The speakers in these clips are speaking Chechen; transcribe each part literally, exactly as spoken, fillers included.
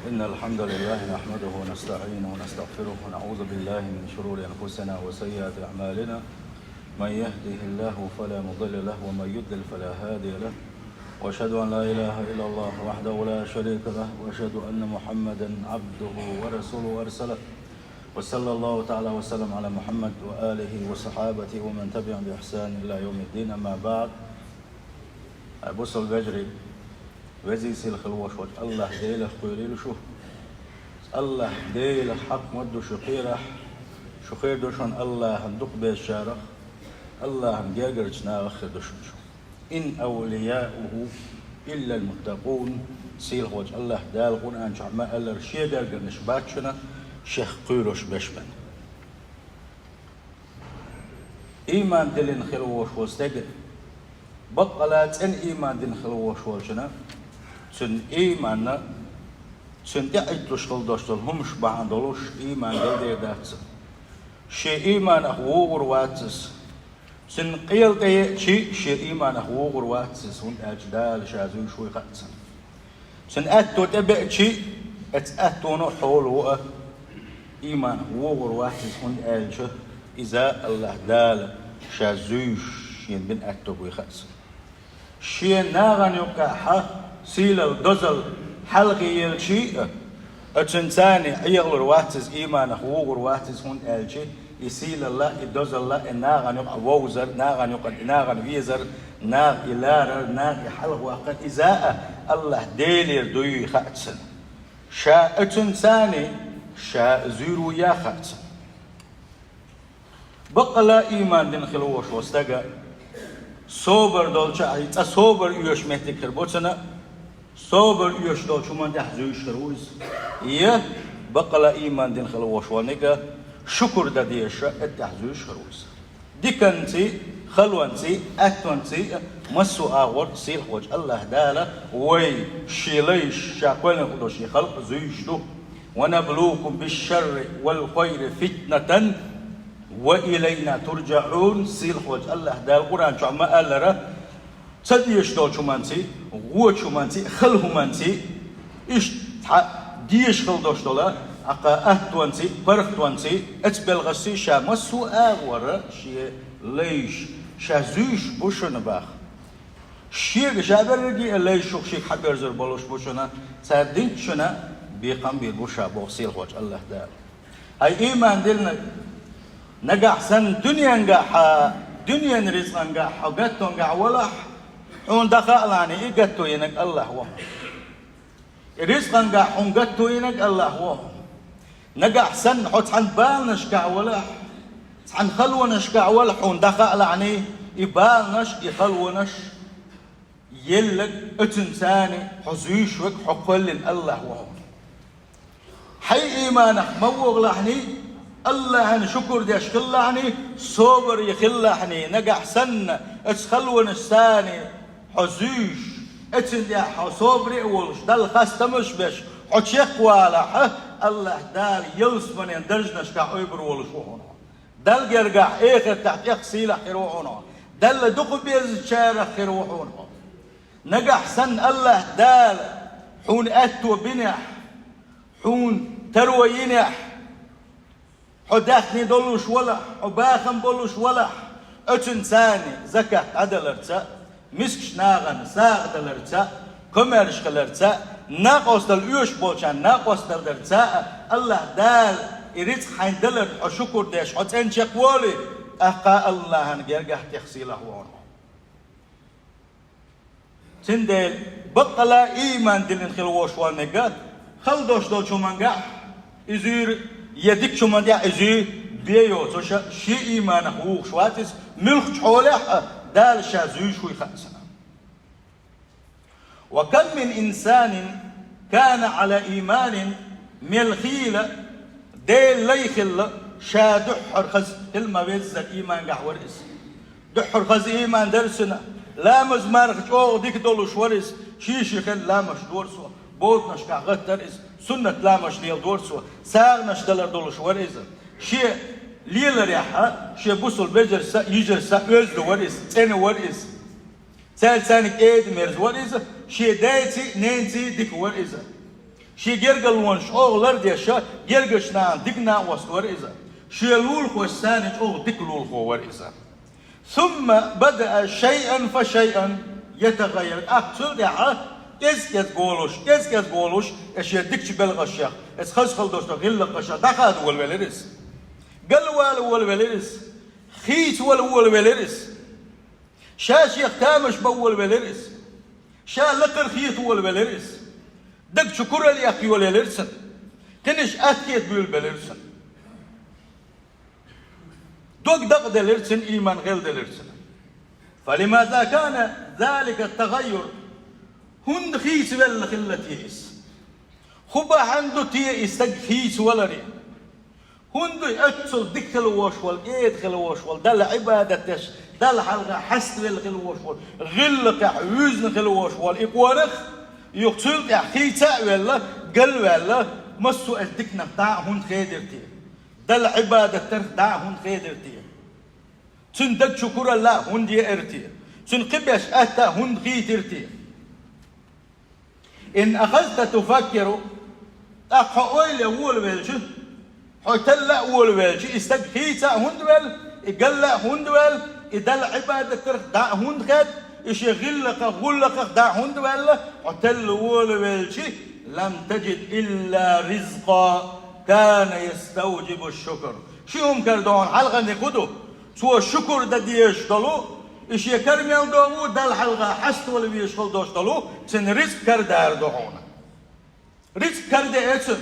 إن الحمد لله نحمده ونستعينه ونستغفره ونعوذ بالله من شرور أنفسنا وسيئات أعمالنا. من يهده الله فلا مضل له ومن يضلل فلا هادي له. وأشهد أن لا إله إلا الله وحده لا شريك له وأشهد أن محمدا عبده ورسوله أرسله. وصلى الله تعالى وسلم على محمد وآله وصحابته ومن تبعهم بإحسان إلى يوم الدين. أما بعد. Ай бусалба вежарий, везий сийлахь хила волуш волчу АллахӀ Делах кхоьлийла шу. АллахӀ Делах хьакъ ма ду шу кхерахь, шу хир ду шуна АллахӀан дукха безачарах, АллахӀан гергарчу нахах хир ду шуна шу. إن أولياؤه إلا المتقون, сийлахь волчу АллахӀ Дала Къуръан чохь ма-аллара, шен гергарнаш бац шуна, шех кхоьруш берш бен. Ийман диллина хила волуш волу стеган, баккъала цӀена ийман дина хила волуш волчунна, цуьнан ийманна, цуьнан тӀехӀитталуш хила долуш долу хӀумаш бахьана долуш ийман дала дер дац. Шен ийманах вогӀур вац иза. Цуьнан къела тӀе еъчий, шен ийманах вогӀур вац иза, хӀунда аьлча Дала ша зуьйш вуй хаьа цунна. Цуьнан аьтто тӀе беъчий, оцу аьттоно хьоло ву а, ийманах вогӀур вац иза, хӀунда аьлча иза АллахӀ Дала ша зуьйш шена бина аьтто буй хаьа цунна. Шен нахана юккъехь сийлалла, дозалла хьалхе елчий а, оцуьнан царний Ӏехалур вац иза, ийманах вогӀур вац иза, хӀунда аьлча и сийлалла, и дозалла, и нахана юкъа вовзар, нахана юкъа, и нахана везар, наха и ларар, наха и хьалхаваккхар, иза а АллахӀ Делера дуй хаьа цунна. Ша оцуьнан царний ша зуьйр ву яха хаьа цунна. Баккъала ийман дина хила волуш волу стага собар долчу а, цкъа собар оьшу меттиг хир бу цунна, собар оьшуш долчу хӀуманна тӀехь зуьйш хир ву иза. Я баккъала ийман дина хила волуш волу стага шукур дан дезаш, эттехь зуьйш хир ву иза. Диканций, халонций, аьттонций, массо а агӀор сийлахь волчу АллахӀ Дала вай шен лайш, ша кхоьллина хӀун долу шен халкъ зуьйш ду. «ونبلوكم بالشر والخير فتنة وإلينا ترجعون», сийлахь волчу АллахӀ Дала Къуръан чохь ма-аллара, ца дезаш долчу хӀуманций, вочу хӀуманций, хала хӀуманций, иштта цхьа дезаш хила долуш долу, аккха аьттонций, паргӀатонций, эцбелхашций ша массо а агӀора шен лайш, ша зуьйш бу шуна баха. Шега ша берриге а лайш шух шега хьаберзор болуш бу шуна, цара динчу шуна бекхам бийр бу ша боху сийлахь волчу АллахӀ Дала. Хьайн ийман диллинарг, нагахь санна дуьненгахь, дуьненан рицкъангахь хьо гаттонгахь валахь, хьуна дан хаалахьний и гатто йинарг АллахӀ ву хьуна. И рицкъангахь хьуна гатто йинарг АллахӀ ву хьуна. Нагахь санна хьо цхьана баланашкахь валахь, цхьана халонашкахь валахь, хьуна дан хаалахьний и баланаш, и халонаш, еллаг, оцуьнан царний хьо зуьйш верг хьо кхоьллина АллахӀ ву хьуна. Хьайн ийманах ма вогӀалахьний, АллахӀана шукур деш хилалахьний, собаре хилалахьний, нагахь санна оцу халонаш царний хьо зуьйш, оцуьнан тӀехь хьо собаре а волуш, Далла хастамаш а беш, хьо чекхвалахь, АллахӀ Дала ялсаманин даржанашкахь ойбур волуш ву хьуна. Далла гергахь эхартахь тӀех сийлахь хир ву хьуна. Далла дукха безачарах хир ву хьуна. Нагахь санна АллахӀ Дала хьуна аьтто бинехь, хьуна таро йинехь, хьо даьхни долуш валахь, хьо бахам болуш валахь, оцуьнан царний закат дӀадаларца, мискачу нахана сагӀа даларца, комаьрша хиларца, накъосталла оьшуш болчарна накъосталла дарца, АллахӀ Дала и рицкъ хьайн даларна хьо шукур деш, хьо цӀена чекхволий, тӀаккха АллахӀана гергахь тӀех сийлахь ву хьуна. Цундела баккъала ийман диллина хила волуш волу стага, хала долуш долчу хӀумангахь иза зуьйр, я дикачу хӀуманна тӀехь иза зуьйр бен йоцуш, шен ийманах вугӀуш вац иза, муьлххачу хьолехь а Дала ша зуьйш вуй хаьа цунна. «وكم من إنسان كان على إيمان», мел хийла, Делан лай хилла, ша дуьххьара хаза хила ма-веззара иймангахь вара иза. Дуьххьара хаза ийман дара цуьнан, ламаз-марха чӀогӀа дика долуш вара иза, ший-ший хилла ламазаш дора цо, бозанашкахь гӀаттара иза, суннат ламазаш леладора цо, сагӀанаш далар долуш вара иза. Шен леларехь а, шен бусалба вежаршца а, йижаршца а оьзда вара иза, цӀена вара иза. Цаьрца цхьаьниг кӀеда-мерза вара иза, шен дайций, ненций дика вара иза. Шен гергарлонаш чӀоагӀа лардеш, гергарча наха дика накъост вар иза. Шен лулахошца цхьана чӀоагӀа дика лулахо вар иза. ثم بدأ شيئا فشيئا يتغير. ТӀаккха цул тӀехьа кӀезиг-кӀезига волаш, кӀезиг-кӀезига волаш, э, шен дикача белхашех, э, хаза хила долча гӀиллакхашех дӀахада волавелира иза. Галвала волавелира иза. Хийцавала волавелира иза. Ша шех тамаш бан волавелира иза. Ша лакхара хета волавелира иза. Даг чу курал яккха йолаелира цун. Кхинаш атта хета буьйлабелира цун. Дог дакъаделира цун, иман гӀелделира цун. فلماذا كان ذلك التغير؟ ХӀунда хийцавелла хилла те иза? ХӀун бахьан ду те и стаг хийцаваларе? ХӀунда оццул дика хила волаш вола, кӀеда хила волаш вола, Далла Ӏибадат деш, Далла хьалха хьаставелла хила волаш вола, гӀиллакхехь вуьзна хила волаш вола и къонах, юха цул тӀехьа хийца а ваьлла, галваьлла, массо а диканах дӀа а хӀунда хедира те? Далла Ӏибадат дарах дӀа а хӀунда хедира те? Цуьнан даг чу куралла а хӀунда еара те? Цуьнан кхиберш атта а хӀунда хийтира те? إن أخذت تفكر, тӀаккха хьо ойла е волавелча, хьо талла а волавелча, и стаг хийца а хӀунда ваьлла, и галла а хӀунда ваьлла, и Далла Ӏибадат дарах дӀа а хӀунда хед, и шен гӀиллакхах, гӀуллакхах дӀа а хӀунда ваьлла, хьо талла волавелча, لم تجد إلا رزقا كان يستوجب الشكر. Ши хӀума кара ду хьуна хьалха, хӀун ду? Цо шукур дан дезаш долу, и шен кара мел догӀу, Далла хьалха хьаставала везаш хила долуш долу, цуьнан рицкъ кара дара ду хьуна. Рицкъ кара деа цуьнан,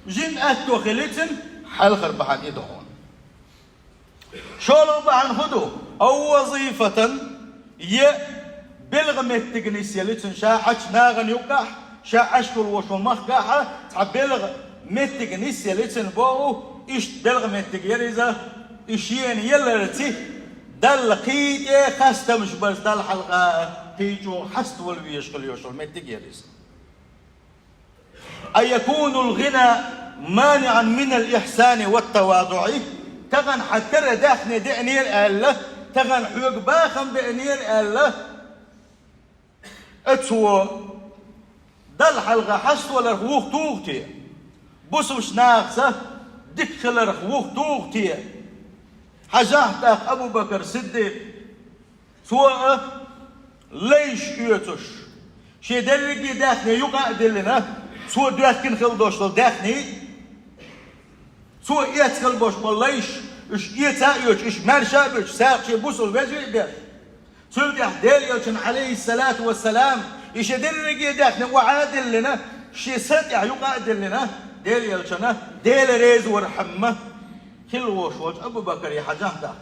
жима аьтто хили цуьнан, хьалхара бахьана и ду хьуна. ШолгӀа бахьана хӀун ду? أو وظيفة, е белхан меттиг нисъели цуьнан, ша Ӏачу нахана юккъехь, ша Ӏаш хила волуш волу махкахь, цхьа белхан меттиг нисъели цуьнан боху, иштта белхан меттиг яра иза, и шена яларца, Далла кхин тӀе хастамаш барца, Далла хьалха кхин чӀогӀа хьаставала везаш хила йолуш йолу меттиг яра иза. أيكون الغنى مانعا من الإحسان والتواضع؟ Тахана хьан тера даьхни деанера аьлла, тахана хьоьга бахам беанера аьлла, оцо Далла хьалха хьаставаларх вухатуху те? Бусалба нахаца дика хиларх вухатуху те? Хьажахьа тӀаккха Абу-Бакр Сиддикъ. Цо а лайш оьцуш, шен дерриге а даьхни юкъа а диллина, цо доьхкина хила долуш долу даьхни, цо эцна хила болуш болу лайш, уьш эца а оьцуш, уьш маьрша а боьцуш, сагӀа шен бусалба вежарий а беш. Цул тӀаьхьа Делан Элчанна, Ӏалайхиссалату вассалам, и шен дерриге а даьхни охьа а диллина, шен са тӀехь юкъа а диллина, Делан Элчанна, Дела реза вархьама, хила волуш волчу Абу-Бакре хьажахьа тӀаккха.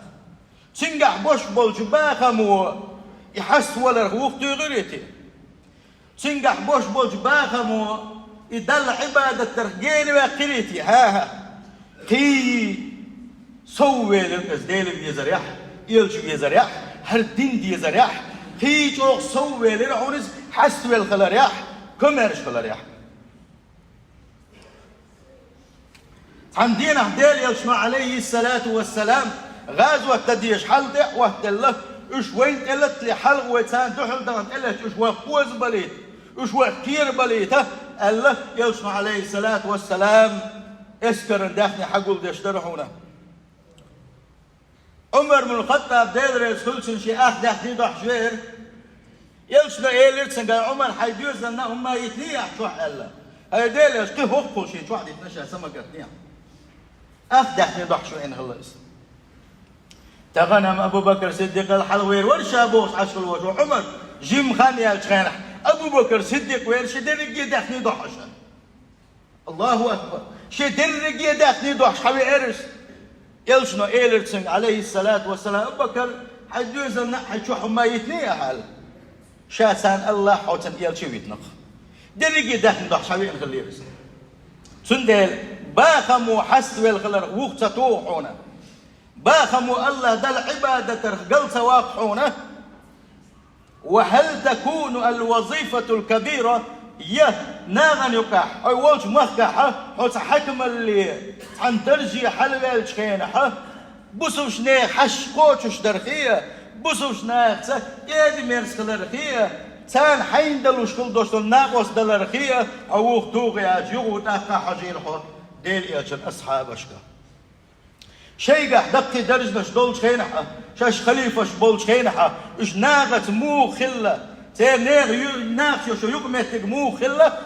Цуьнгахь бош болчу бахамо и хьаставаларх вухатуьйхира те? Цуьнгахь бош болчу бахамо и Далла Ӏибадат дарх генаваьккхира те? ХӀа-хӀа. Кхин соввелира иза Дела везарехь, Элча везарехь, хӀара дин дезарехь, кхин чӀогӀа соввелира хьуна иза хьаставелла хиларехь, комаьрша хиларехь. Цхьана дийнахь Делан Элчано, Ӏалайхиссалату вассалам, гӀазот дан дезаш хьал тӀе а хӀоттаделла, уьш вайна тӀе латале хьалха вай царна дуьхьал дахана тӀелетча, уьш вайх кхоза балийта, уьш вайх кхера балийта, аьлла, Элчано, Ӏалайхиссалату вассалам, эскаран даьхни хьагулдеш дара хьуна. Ӏумар бин Хаттаб, Дела реза хуьлда цунна, шен ах даьхни дохьуш веара. Элчано элира цуьнга: «Ӏумар, хьайн доьзална хӀумма йитиний ахь чохь?» — аьлла. «ХӀай Делан элча, кхин хӀокхул шен чохь дитина, ша са ма гатнехь». Ах даьхни дохьуш веана хилла иза. Тахана-м Абу-Бакр Сиддикъал хьалха вер вара ша бохуш Ӏаш хила волуш волу Ӏумар, жимма хан яьллачу хенахь, Абу-Бакр Сиддикъ веара шен дерриге а даьхни дохьуш. Аллаху акбар! Шен дерриге а даьхни дохьуш хьавеара иза. Элчано элира цуьнга, Ӏалайхиссалату вассалам: «Абу-Бакр, хьайн доьзална а, хьайн чохь хӀумма йитиний ахь?» — аьлла. Ша царна аьлла: «Хьо, цуьнан элча а витина-кх». Дерриге а даьхни дохьуш хьавеана хиллера иза. Цундела бахамо хьаставелла хиларх вухатуху хьуна. Бахамо АллахӀ Далла Ӏибадат дарх гал ца ваккха хьуна. وهل تكون الوظيفة الكبيرة, я нахана юкъахь, хьо волчу махкахь, хьо цхьа хьаькамалле, цхьана дарже хьалаваьллачу хенахь, бусалба нехан хьашт кхочуш дархе, бусалба нахаца кӀеда-мерза хилархе, Царна хьайна далуш хила долуш долу накъост даларх а хьо вуха туху аьлча, юха тӀаккха хьожийла хьо Делан элчан асхьабашка. Шайгахь даккхий даржанаш долчу хенахь а, шаьш халифаш болчу хенахь а, уьш нахаца муха хилла, церан нехан ю-, нахаца йолу юкъаметтиг муха хилла,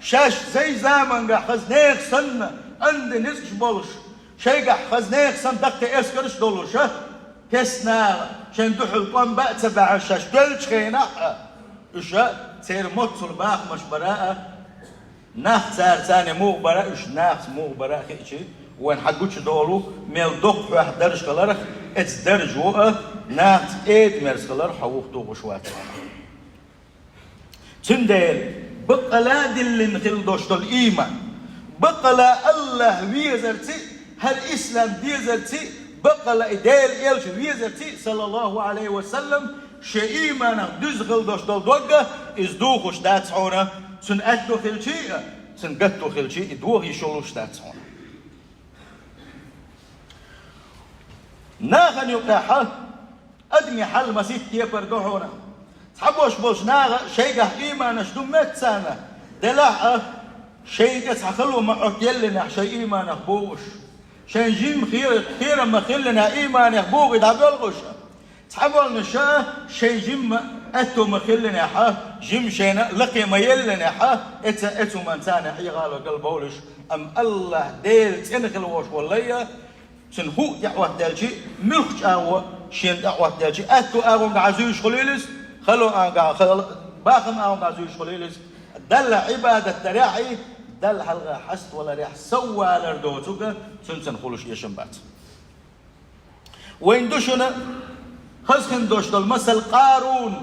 шаьш зайн замангахь хаза нехан санна, анда ницкъаш болуш, шайгахь хаза нехан санна даккхий эскарш а долуш, а, кестнаха шайн дуьхьал тӀом бан а ца баьхьаш шаьш доьллучу хенахь а, уьш а церан моццул бахамаш бара а, нах цара царна муха бара, уьш нахаца муха бара а хиъча, вайн хьан гучудолу, мел доккха хьоьху дарж хиларх, эцу даржо а нахаца эда мерза хиларх хьо вуха тухуш вац. Цундела баккъала а диллина хила долуш долу ийман, баккъала а АллахӀ везарций, хӀара ислам дезарций, баккъала а и Делан элча везарций, саллаллаху Ӏалайхи ва саллам, шен ийманах дуьзна хила долуш долу дог а иза духуш дац хьуна, цуьнан аьтто хилчий а, цуьнан гатто хилчий а, и доха йиш йолуш дац хьуна. Нахана юкъахь а адамийн хьал масийтта кепара ду хьуна. Цхьаболуш болчу наха шайгахь ийманаш ду моьтту царна, делахь а, шайна тӀе цхьа хало ма Ӏоттаеллинехь шайн ийманах бохуш, шайн жимма хе-, кхерам ма хиллинехь ийманех бохий дӀабоьлхуш. Цхьаболнаш а шайн жимма аьтто ма хиллинехь а, жимма шайна лакхе ма еллинехь а, эца, эцу хӀуманна царна хьехало галбовлуш, амма АллахӀ Дела цӀена хила волуш волу лай а, цуьнан хӀуъ тӀеӀоттаделчий, муьлххачу агӀо шена тӀеӀоттаделчий, аьтту агӀонгахь зуьйш хуьлийла иза, хало агӀонгахь, хала-, бахам агӀонгахь зуьйш хуьлийла иза, Далла Ӏибадат дарехь а, Далла хьалха хьаставаларехь а сов валар доцург а цуьнан цунна хуьлуш эшам бац. Вайн ду шуна хаза хин долуш долу масал Къарун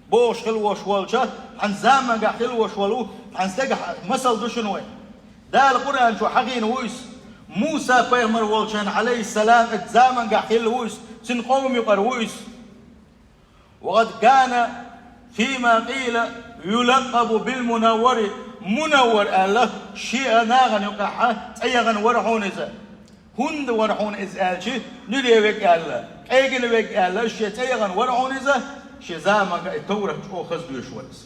бохуш хила волуш волчу, хьан замангахь хила волуш волу, хьан стегахь масал ду шуна вайн. Дала Къуръан чу хьахийна ву иза. Муса пайхамар волчу хенахь, Ӏалайхиссалам, эцу замангахь хилла ву иза, цуьнан къоман юкъара ву иза. «وقد كان فيما قيل يلقب بالمنور». Мунаввар аьлла, шен а нахана юкъахь цӀе яхана вара хьуна иза. ХӀунда вара хьуна иза аьлча, нуьре вега аьлла, къегина вега аьлла, шен цӀе яхана вара хьуна иза, шен заманга и Товрат чӀогӀа хаза доьшуш вара иза.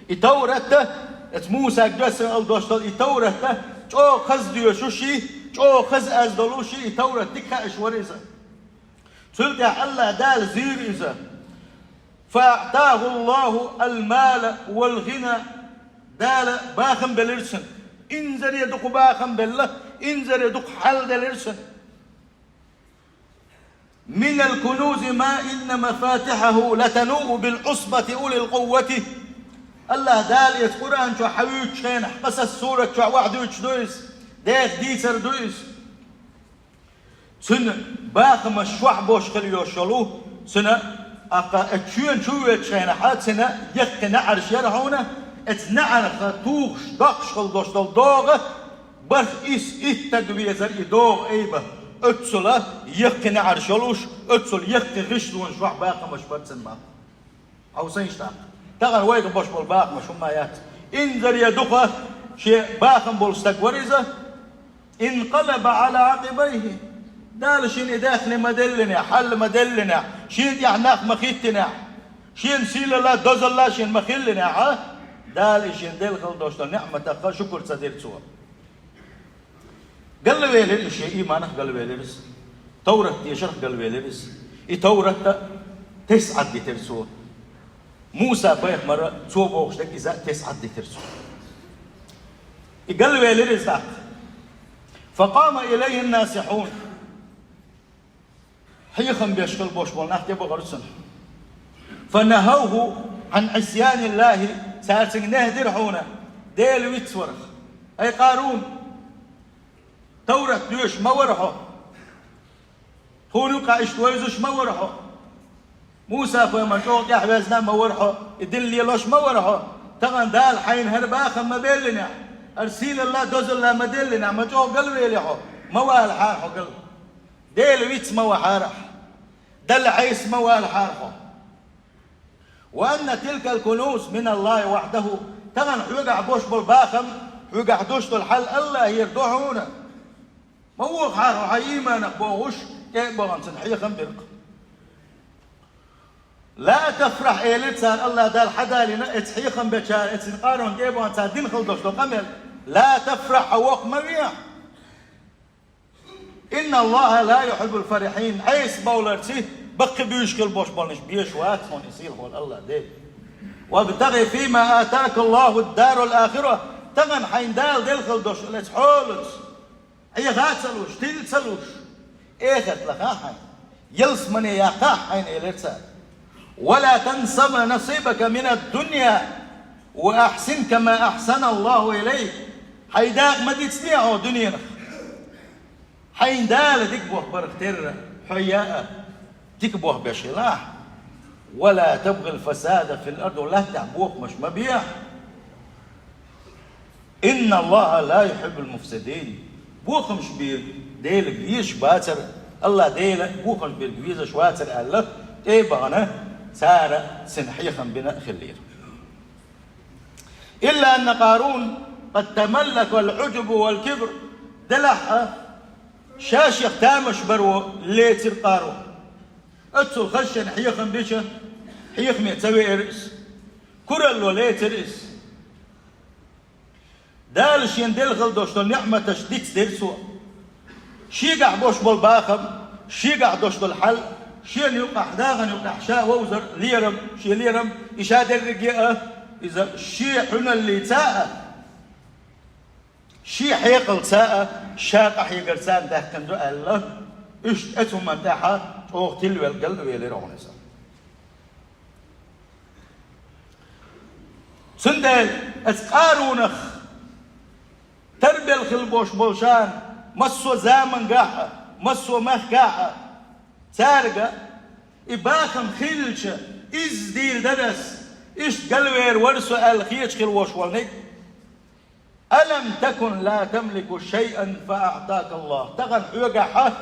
И Товрат а, эцу Мусага доьссина ала долуш долу и Товрат а чӀогӀа хаза доьшуш и, чӀогӀа хаза аз долуш и, и Товрат дика хаьаш вара иза. Цул тӀаьхьа АллахӀ Дала зийра иза. «فأعطاه الله المال والغنى». Дала бахам белира цунна. Инзаре дукха бахам белла, инзаре дукха хьал делира цунна. «من الكنوز ما إن مفاتحه لتنوء بالعصبة أولي القوة». АллахӀ Дала эцу Къуръан чохь хьавуьйцучу хенахь, Къасас сурат чохь вахьа дуьйцуш ду иза, деха дийцар ду иза. Цуьнан бахамаш шохь болуш хила йолуш йолу, цуьнан, аккха, эцу чоьнан чу воьдучу хенахь, цуьнан яккхий неӀарш яра хьуна, эцу неӀарх тухуш, доккхуш хила долуш долу догӀа, бархӀ исс итт стаг везара и догӀа айба, оццула яккхий неӀарш йолуш, оццула яккхий гӀишлонаш шохь бахамаш бара цуьнан бахам. Хьовсийша тӀаккха. Тахана вайга беш болу бахамаш хӀумма яц. Инзаре дукха шен бахам болу стаг вара иза. «انقلب على عقبيه». Дала шена и даьхни ма деллинехь, хьал ма деллинехь, шена тӀехь нах ма хӀиттинехь, шена сийлалла, дозалла шена ма хиллинехь, а? Дала и шена делла хила долуш долу неӀматах шукур ца дира цо. Галвелира иза, шен ийманах галвелира иза. Товрат дешарх галвелира иза. И Товрат а тесна Ӏаддитира цо. Муса пайхамара цо бохуш дерг иза а тесна Ӏаддитира цо. И галвелира иза тӀаккха. «فقام إليه الناصحون». Хьехам беш хила бош болу нах тӀебахара цунна. «فنهوه عن عصيان الله», цара цуьнга нехь дира хьуна Дела вицварх. Ай, Къарун, Товрат доьшуш ма вара хьо. Тхуна юкъахь иштта вевзаш ма вара хьо. Муса-пайхамар чӀогӀа тӀаьхьавезна а ма вара хьо, и дин лелош ма вара хьо. Тахана Дала хьайна хӀара бахам ма беллинехь, хӀара сийлалла, дозалла ма деллинехь, ма чӀогӀа галвели хьо, ма валахьара хьо гал. Дела виц ма вахьара ахь, Далла Ӏеса ма валахьара хьо. «وأن تلك الكنوز من الله وحده». Тахана хьоьгахь бош болу бахам, хьоьгахь дош долу хьал АллахӀера ду хьуна. Ма вохахьара хьо хьайн ийманах бохуш, тӀе а бахана цунна хьехам бира-кх. «لا تفرح», элира цара, АллахӀ Дала хьадалийна, эцу хьехам бечара, эцу къарон тӀебан цара дина хила долуш долу къамел: «لا تفرح», хьо воккха ма вехьа. «إن الله لا يحب الفرحين», Ӏеса бовларца баккхий буьйсуш хила болуш болнаш безаш вац хьуна и сийлахь волу АллахӀ Дела. «وابتغ فيما آتاك الله الدار الآخرة», тахана хьайна Дала делла хила долуш оцу хьолаца Ӏеха а ца луш, тила а ца луш, эхарт лахахь хьайна, ялсамане яккхахь хьайна, элира цара. «ولا تنس نصيبك من الدنيا وأحسن كما أحسن الله إليك». Хьайн дакъа ма дицде хьо дуьненах. Хьайна Дала дика боху барх терра, хьо яа, дика боху беш хилахь. «ولا تبغ الفساد في الأرض», латтахь бохамаш ма бехьа. «إن الله لا يحب المفسدين». Бохамаш бийр Деле везаш бацара, АллахӀ Дела бохамаш бийриг везаш вацара аьлла, тӀе а бахана, цара цуьнан хьехам бина а хиллера. «إلا أن قارون قد تملك العجب والكبر». Делахь а, ша-шех тамаш баро лецира Къарун. Оццул хаза шен хьехам бича, хьехаме ца веара иза. Куралло лецира иза. Дала шена делла хила долуш долу ниъматаш дицдира цо. Шегахь болуш болу бахам, шегахь долуш долу хьал, шена юкъахь, нахана юкъахь ша вовзар, лерам, шен лерам, и ша дерриге а, иза шен хьуьналлица а, шен хьекъалца а, ша къахьегарца а даьккхина ду аьлла, иштта оцу хӀуманна тӀехь чӀогӀа тилвелла гал а велира хьуна иза. Цундела оцу Къарунах тарбелла хила болуш болу шена массо а замангахь а, массо а махкахь а, цаьрга и бахам хилча, изза дийр дара ас, иштта галвер вара со аьлла хеташ хила волуш волниг. «ألم تكن لا تملك شيئا فأعطاك الله». Тахана хьоьгахь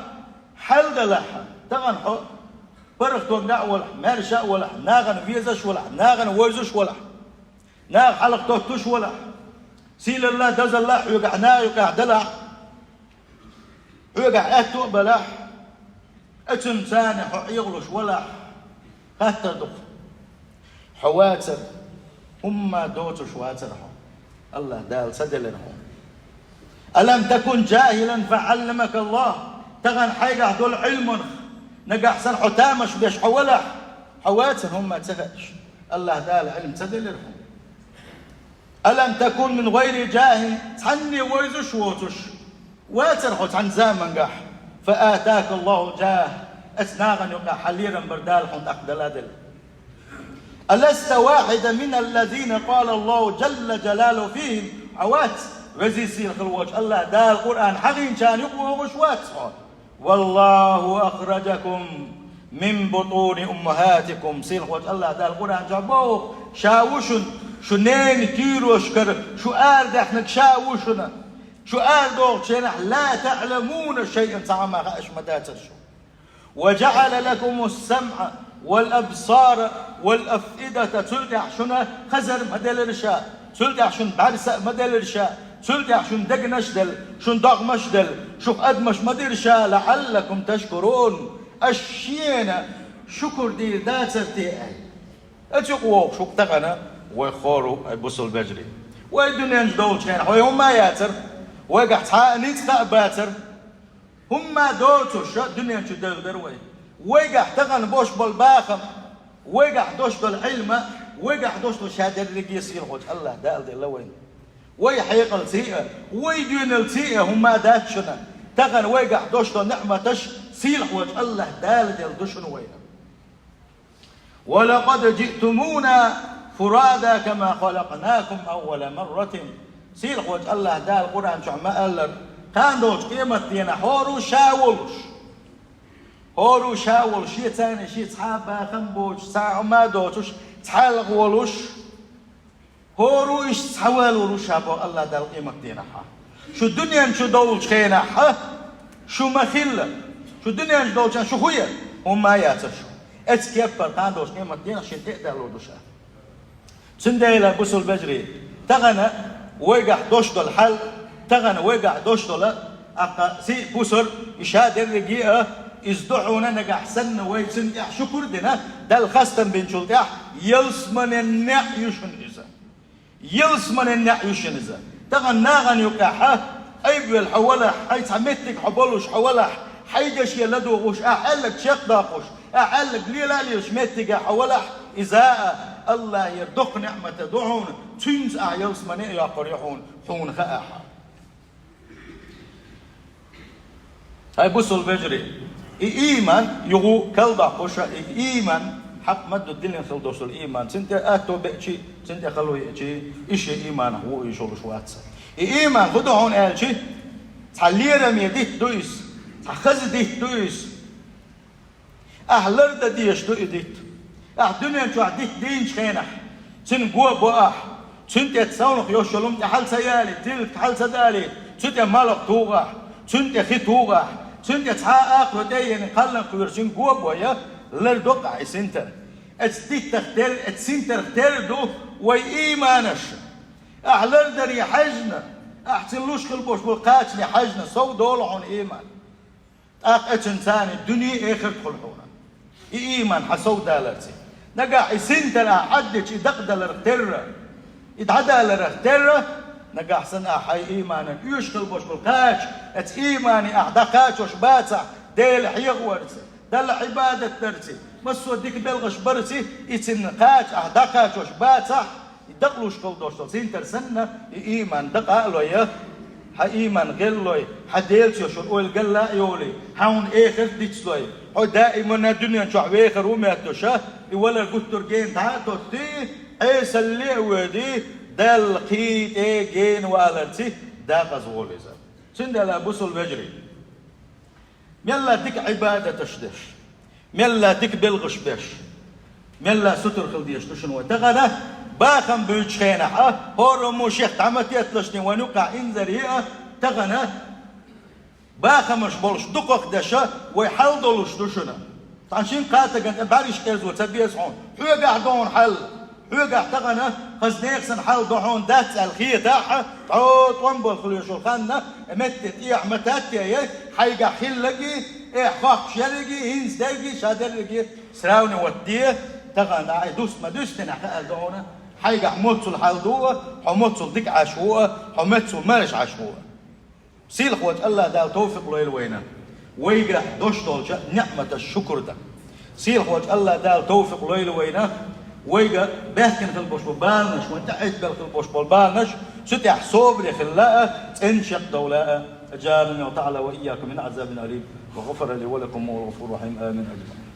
хьал далахь, тахана хьо паргӀатонга а волахь, маьрша а волахь, нахана везаш а волахь, нахана вовзаш а волахь, наха хьалха тоттуш а волахь, сийлалла а, дозалла а хьоьгахь наха юкъахь далахь, хьоьгахь аьтто а балахь, оцунна царна хьо Ӏехалуш валахь, хаттар ду-кх: хьо вацара, хӀумма доцуш вацара хьо, АллахӀ Дала ца делира хьуна. «ألم تكن جاهلا فعلمك الله». Тахана хьайгахь долу Ӏилманах нагахь санна хьо тамаш беш хьо валахь, хьо вацара хӀумма ца хууш, АллахӀ Дала Ӏилма ца делира хьуна. «ألم تكن من غير جاه», цхьанне вовзаш а воцуш, вацара хьо цхьана замангахь, «فآتاك الله الجاه», оцу нахана юкъахь хьан лерам бар Дала хьуна тӀаккха даладелла. «ألست واحدا من الذين قال الله جل جلاله فيهم», хьо вац, веза-сийлахь хила волчу АллахӀ Дала Къуръан хьахийначарна юкъа вогӀуш вац хьо? «والله أخرجكم من بطون أمهاتكم». Сийлахь волчу АллахӀ Дала Къуръан чохь боху: «Ша ву шуна, шу ненан куьйгашкара шу арадаьхнарг ша ву шуна. Шу арадогӀучу хенахь, لا تعلمون شيئا, цхьа хӀума хууш ма дацара шу. وجعل لكم السمع والأبصار والأفئدة». Цул тӀаьхьа шуна хазар ма делира ша, цул тӀаьхьа шуна бӀаьрса а ма делира ша, цул тӀаьхьа шуна дегнаш а делла, шуна догӀмаш а делла, шух адамаш ма дира ша, «لعلكم تشكرون», аш шена шукур дийр дацара те аьлла. Оцу юкъа вогӀуш ву-кх тахана вай хӀора а, ай бусалба вежарий. Вай дуьнен чу долчу хенахь вай хӀумма а яцара, вайгахь цхьа а ницкъ а бацара. ХӀумма доцуш дуьнен чу девлла дара вай. Вайгахь тахана болуш болу бахам, вайгахь долуш долу Ӏилма, вайгахь долуш долу ша дерриге а сийлахь волчу АллахӀ Дала делла вайна. Вай хьекъалций а, вай доьналций а хӀумма дац шуна. Тахана вайгахь долуш долу ниъматаш сийлахь волчу АллахӀ Дала делла ду шуна вайна. «ولقد جئتمونا فرادى كما خلقناكم أول مرة». Сийлахь волчу АллахӀ Дала Къуръан чохь ма-аллара: «Кхана долчу къематдийнахь хӀора а ша волуш, хӀора а ша волуш, шен царна шен цхьа а бахам боцуш, цхьа а хӀума а доцуш, цхьаьлгӀа волуш, хӀора а иштта схьавалор ву ша», боху АллахӀ Дала къематдийнахь. Шу дуьнен чу долчу хенахь шу ма хилла. Шу дуьнен чу долчу хенахь шу хӀун яра? ХӀумма а яцара шу. Оцу кеппара кхана долчу къематдийнахь шена тӀе а далор ду ша. Цундела, бусалба вежарий, тахана вайгахь долуш долу хьал, тахана вайгахь долуш долу, аккха сиъ, пусар, и ша дерриге а, Иза ду хьуна нагахь санна вай цунна тӀехь шукур дина, Далла хастам бинчул тӀехь, ялсаманин неӀ ю шуна иза. Ялсаманин неӀ ю шуна иза. Тахана нахана юкъехь, Ӏайбвелла хьо валахь, хьайн цхьа меттиг хьо болуш хьо валахь, хьайн деше ладугӀуш, ахь аьлларг чекхдоккхуш, ахь аьлларг лела а лелаш меттиге хьо валахь, иза а АллахӀера доккха неӀмат ду хьуна, цуьнца ахь ялсамане а йоккхур ю хьуна, хьуна хаахь. Хьай бусул вежарий, и ийман юху калдоккхуша, и ийман хьакъ ма ду дилина хила дошула ийман. Цунна тӀе атто беачи, цунна тӀе хало еачи, и шен ийманах ву уьш волуш вац. И ийман хӀун ду хьуна аьлчи, цхьа лераме дитт ду иза, цхьа хаза дитт ду иза. Ахь лардан дезаш ду и дитт. Ахь дуьнен чохь дитт дийначу хенахь, цуьнан го бо ахь, цуьнан тӀе совнах йолуш йолу хӀума тӀе хьала ца ялийта, зилка хьала ца далийта, цу тӀе малх туху ахь, цуьнан тӀе хи туху ахь, цуьнан тӀе цхьа а акхарой тӀе а еана, кхаллан кхоьруш цуьнан го а бой, лардо ахь и синтар. Оцу диттах тера, оцу синтарх тера ду вай ийманаш. Ахь лардаре хьаьжна, ахь цуьнан луш хила болуш болу кхачане хьаьжна, сов долу хьуна ийман. ТӀаккха оцуьнца дуьне а, эхарт а хуьлу хьуна. И ийман хьан сов даларца. Нагахь и синтар ахь Ӏаддича, и дакъадаларх терра, и дӀадаларх терра, нагахь санна ахь хьайн ийманан оьшуш хила болуш болу кхача, оцу иймане ахь дӀакхачош бацахь, Дела хьехаварца, Далла Ӏибадат дарца, массо а дика белхаш барца, и цуьнан кхача ахь дӀакхачош бацахь, и дакъалуш хила долуш долу синтар санна, и ийман дакъа а лой, хьан ийман гӀеллой, хьан Делаца йолуш ойла гал а йолий, хьан хьуна эхарт а дицлой, хьо даимана дуьнен чохь вехар ву моьттуш, и валар гуттар а гена дӀа а тоттий, Ӏесалле а воьдий, Далла кхин тӀе гена валарца дакъаза волу иза. Цундела, бусул вежарий, мелла дика Ӏибадаташ деш, мелла дика белхаш беш, мелла сутара хила дезаш ду шуна вай. Тахана бахам буьйцучу хенахь а, хӀораммо шех дӀа ма тетталаш, вайн юккъехь инзаре а, тахана бахамаш болуш дукхах деш а, вай хьал долуш ду шуна. Цхьана шина кхатаган тӀе бӀаьргаш кӀерзо ца беза хьуна. Хьоьгахь ду хьуна хьал. Хьоьгахь тахана хаза нехан санна хьал ду хьуна дац аьлла хетахь, тӀо тӀом болу хуьлуш йолу ханна, метте тӀехь ма таттаяй, хьайгахь хилларгий, эхь хохкуш ерригий, хӀинца дерригий, ша дерригий сравнивать де, тахана ахь и дус ма дуьстина хаьа ду хьуна, хьайгахь моццул хьал ду а, хьо моццул дика Ӏаш ву а, хьо моццул мараш Ӏаш ву а. Сийлахьволчу АллахӀ Дала товфикъ лойла вайна, вайгахь дош долчу неӀматаш шукур дан. Сийлахьволчу АллахӀ Дала товфикъ лойла вайна, вайга баьхкина хила болуш болу баланаш, вайн тӀехӀиттабелла хила болуш болу баланаш, цу тӀехь собаре хилла а, цӀена чекхдовла а. أجارني الله تعالى وإياكم من عذاب أليم، وغفر لي ولكم، وهو الغفور الرحيم. آمين أجمعين.